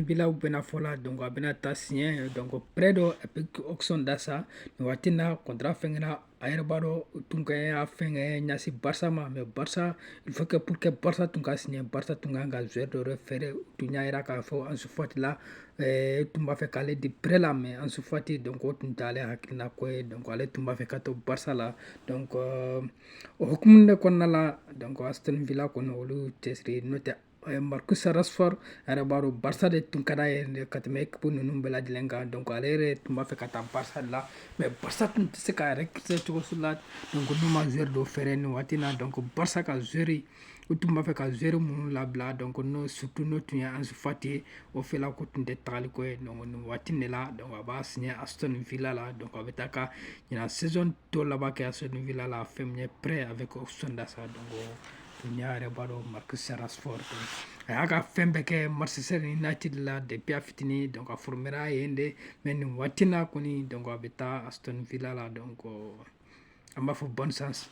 Villa bɛna fɔ la, donc a bɛna taa signer donc prêt dɔ avec option d'achat. Nin waati in na, contrat fɛnkɛna, a yɛrɛ b'a dɔn, u tun ka y'a fɛnkɛ ɲɛsin Barça ma, mais Barça, il faut que pour que Barça tun ka signer, Barça tun kan ka joueur dɔ fɛɛrɛ. Tun y'a yira k'a fɔ Ansu Fati la, tun b'a fɛ k'ale di prêt la, mais Ansu Fati, donc o tun t'ale hakilina ko ye. Donc ale tun b'a fɛ ka to Barça la. Donc o hukumu de kɔnɔna la, donc Aston Villa kɔni, olu cɛsiri. N'o tɛ, Marcus Rashford yɛrɛ b'a dɔn, Barça de tun ka d'a ye ka tɛmɛ équipe ninnu bɛɛ lajɛlen kan. Donc ale yɛrɛ tun b'a fɛ ka taa Barça de la, mais Barça tun tɛ se ka recruter cogo si la, donc n'u ma joueur dɔ fɛɛrɛ nin waati in na. Donc Barça ka joueur, u tun b'a fɛ ka joueur minnu labila, donc n'o surtout n'o tun ye Ansu Fati ye, o fɛla ko tun tɛ tagali ko ye. Donc nin waati de la, donc a b'a signer Aston Villa la. Donc a bɛ taa ka ɲinan saison tɔ laban kɛ Aston Villa la, fɛn min ye prêt avec option d'achat. Donc tun y'a yɛrɛ b'a dɔn, Marcus Rashford, a y'a ka fɛn bɛɛ kɛ Manchester United la depuis a fitinin. Donc a formera yen de, mais nin waati na kɔni, donc a bɛ taa Aston Villa la. Donc an b'a fɔ bonne chance.